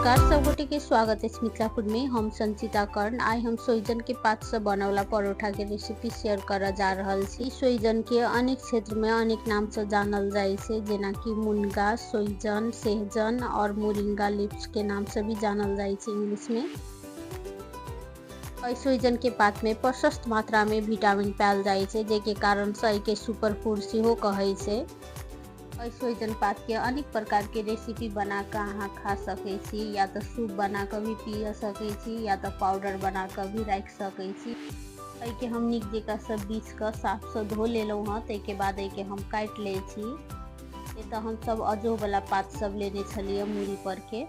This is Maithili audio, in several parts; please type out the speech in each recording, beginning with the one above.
नमस्कार सब गोटे के स्वागत है मिथिला फूड में। हम संचिता कर्ण। आइ हम सोहिजन के पात से बनवला परोठा के रेसिपी शेयर करऽ जा रहल छी। सोहिजन के अनेक क्षेत्र में अनेक नाम से जानल जाइ छै, जेना कि मुनगा, सोहिजन, सहजन और मोरिंगा लीव्स के नाम से भी जानल जाइ छै इंग्लिश में। एहि सोहिजन के पात में प्रशस्त मात्रा में विटामिन पायल जाइ छै, जाहि के कारण से एहि के सुपर फूड सेहो कहै छै। एहि सोहिजन पात के अनेक प्रकार के रेसिपी बना कऽ अहाँ खा सकै छी, या तऽ सूप बना कऽ भी पी सकै छी, या तऽ पाउडर बना कऽ भी राखि सकै छी। एहिके हम नीक जकाँ से बीछ कऽ साफसँ धो लेलहुँ हँ। ताहिके बाद एहिके हम काटि लै छी। एतऽ हम सब अजोवला पात सब लेने छलियै मूड़ी पर के।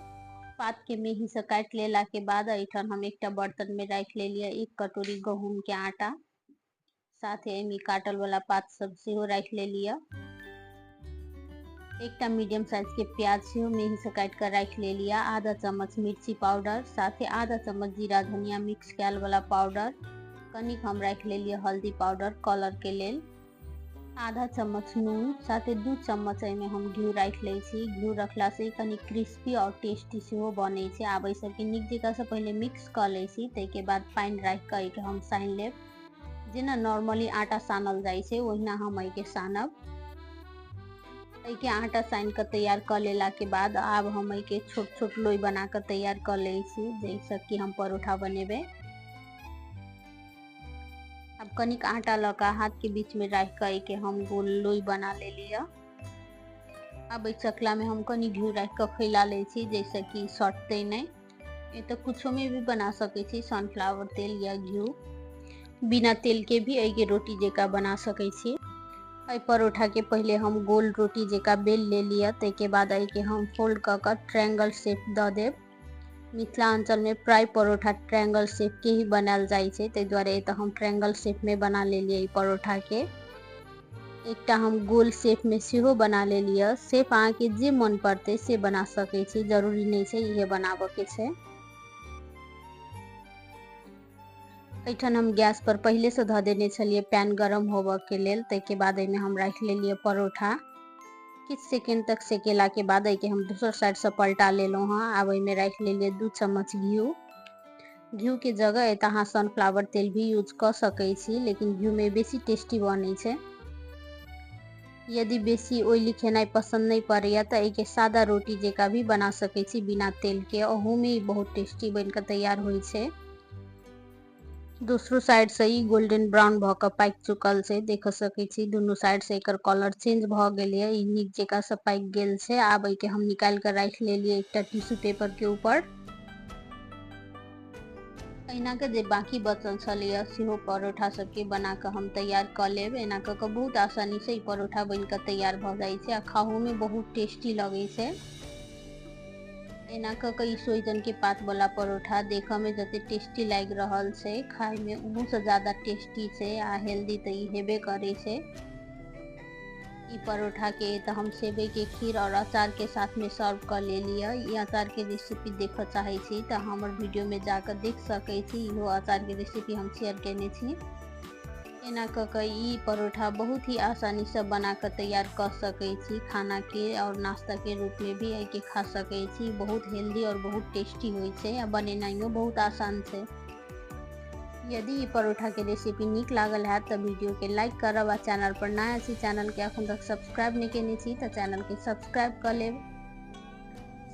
पात के मेही से काटि लेला के बाद एहिठाम हम एकटा बर्तन में राखि लेलियै 1 कटोरी गहूम के आटा, साथे एहिमे काटल वाला पात सब सेहो राखि लेलियै। एकटा मीडियम साइज के प्याज सेहो मेही से काटि कऽ राखि लेलियै। आधा चम्मच मिर्ची पाउडर, साथे आधा चम्मच जीरा धनिया मिक्स कयल वाला पाउडर, कनिक हम राखि लेलियै हल्दी पाउडर कलर के लेल, आधा चम्मच नून, साथे 2 चम्मच एहिमे हम घी राखि लै छी। घी रखला से कनि क्रिस्पी और टेस्टी सेहो बनै छै। आब एहि सबके नीक जकाँ से पहिले मिक्स कऽ लै छी, ताहिके बाद पानि राखि कऽ एहिके हम सानि लेब। जेना नॉर्मली आटा सानल जाइ छै ओहिना हम एहिके सानब। एहिके आटा सानि कऽ तैयार कऽ लेलाके बाद आब हम एहिके छोट छोट लोई बना कऽ तैयार कऽ लै छी, जाहिसँ कि हम परोठा बनेबै। आब कनिक आटा लऽ कऽ हाथ के बीच में राखि कऽ एहिके हम गोल लोई बना लेलियै। आब एहि चकला में हम कनि घी राखि कऽ फैला लै छी, जाहिसँ कि सटतै नहि। ए तऽ कुछो में भी बना सकै छी, सनफ्लावर तेल या घी, बिना तेल के भी एहिके रोटी जकाँ बना सकै छी। एहि परोठा के पहिले हम गोल रोटी जकाँ बेल लेलियै, ताहिके बाद एहिके हम फोल्ड कऽ कऽ ट्रायंगल शेप दऽ देब। मिथिलांचल में प्राय परोठा ट्रायंगल शेप के ही बनायल जाइ छै, ताहि दुआरे एतऽ हम ट्रायंगल शेप में बना लेलियै ई परोठा के। एकटा हम गोल शेप में सेहो बना लेलियै। शेप अहाँके जे मन पड़तै से बना सकै छी, जरूरी नहि छै इहे बनाबऽ के छै। एहिठाम हम गैस पर पहिले से धऽ देने छलियै पैन गरम होबऽ के लेल। ताहिके बाद एहिमे हम राखि लेलियै परोठा। किछु सेकेंड तक सेकेला के बाद एहिके हम दोसर साइड से पलटा लेलहुँ हँ। आब एहिमे राखि लेलियै 2 चम्मच घी। घी के जगह एतऽ अहाँ सनफ्लावर तेल भी यूज कऽ सकै छी, लेकिन घी में बेसी टेस्टी बनै छै। यदि बेसी ऑयली खेनाइ पसंद नहीं पड़ैया तऽ एहिके सादा रोटी जकाँ भी बना सकै छी बिना तेल के, ओहू में ई बहुत टेस्टी बनि कऽ तैयार होइ छै। दोसरो साइड से ई गोल्डन ब्राउन भऽ कऽ पाकि चुकल छै, देख सकै छी दुनू साइड से एकर कलर चेंज भऽ गेलैया, ई नीक जकाँ से पाकि गेल छै। आब एहिके हम निकालि कऽ राखि लेलियै एकटा टिश्यू पेपर के ऊपर। एहिना के जे बाकी बचल छलैया सेहो परोठा सबके बना कऽ हम तैयार कऽ लेब। एना कऽ कऽ बहुत आसानी से ई परोठा बनि कऽ तैयार भऽ जाइ छै आ खाहो में बहुत टेस्टी लगै छै। एना कऽ कऽ ई सोहिजन के पात वाला परोठा देखऽ में जते टेस्टी लागि रहल छै, खाय में ओहू से ज्यादा टेस्टी छै आ हेल्दी तऽ ई हेबे करै छै। ई परोठा के तऽ हम सेवई के खीर और अचार के साथ में सर्व कऽ लेलियै। ई अचार के रेसिपी देखऽ चाहै छी तऽ हमर वीडियो में जाकऽ देख सकै छी, इहो अचार के रेसिपी हम शेयर केने छी। एना कऽ कऽ ई परोठा बहुत ही आसानी से बना कऽ तैयार कऽ सकै छी। खाना के और नाश्ता के रूप में भी एहिके खा सकै छी। बहुत हेल्दी और बहुत टेस्टी होइ छै आ बनेनाइयो बहुत आसान छै। यदि ई परोठा के रेसिपी नीक लागल हैत तऽ वीडियो के लाइक करब आ चैनल पर नया छी, चैनल के अखन तक सब्सक्राइब नहि केने छी तऽ चैनल के सब्सक्राइब कऽ लेब।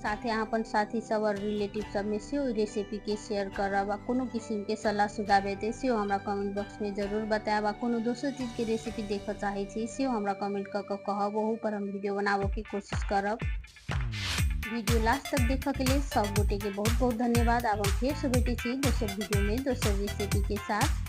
साथे अहाँ अपन साथी सब और रिलेटिव सब में सेहो ई रेसिपी के शेयर करब आ कोनो किसिम के सलाह सुझाव हेतै सेहो हमरा कमेंट बॉक्स में जरूर बतायब आ कोनो दोसर चीज के रेसिपी देखऽ चाहै छी सेहो हमरा कमेंट कऽ कऽ कहब, ओहू पर हम वीडियो बनाबऽ के कोशिश करब। वीडियो लास्ट तक देखऽ के लिए सब गोटे के बहुत बहुत धन्यवाद। आब हम फेर से भेटै छी दोसर वीडियो में दोसर रेसिपी के साथ।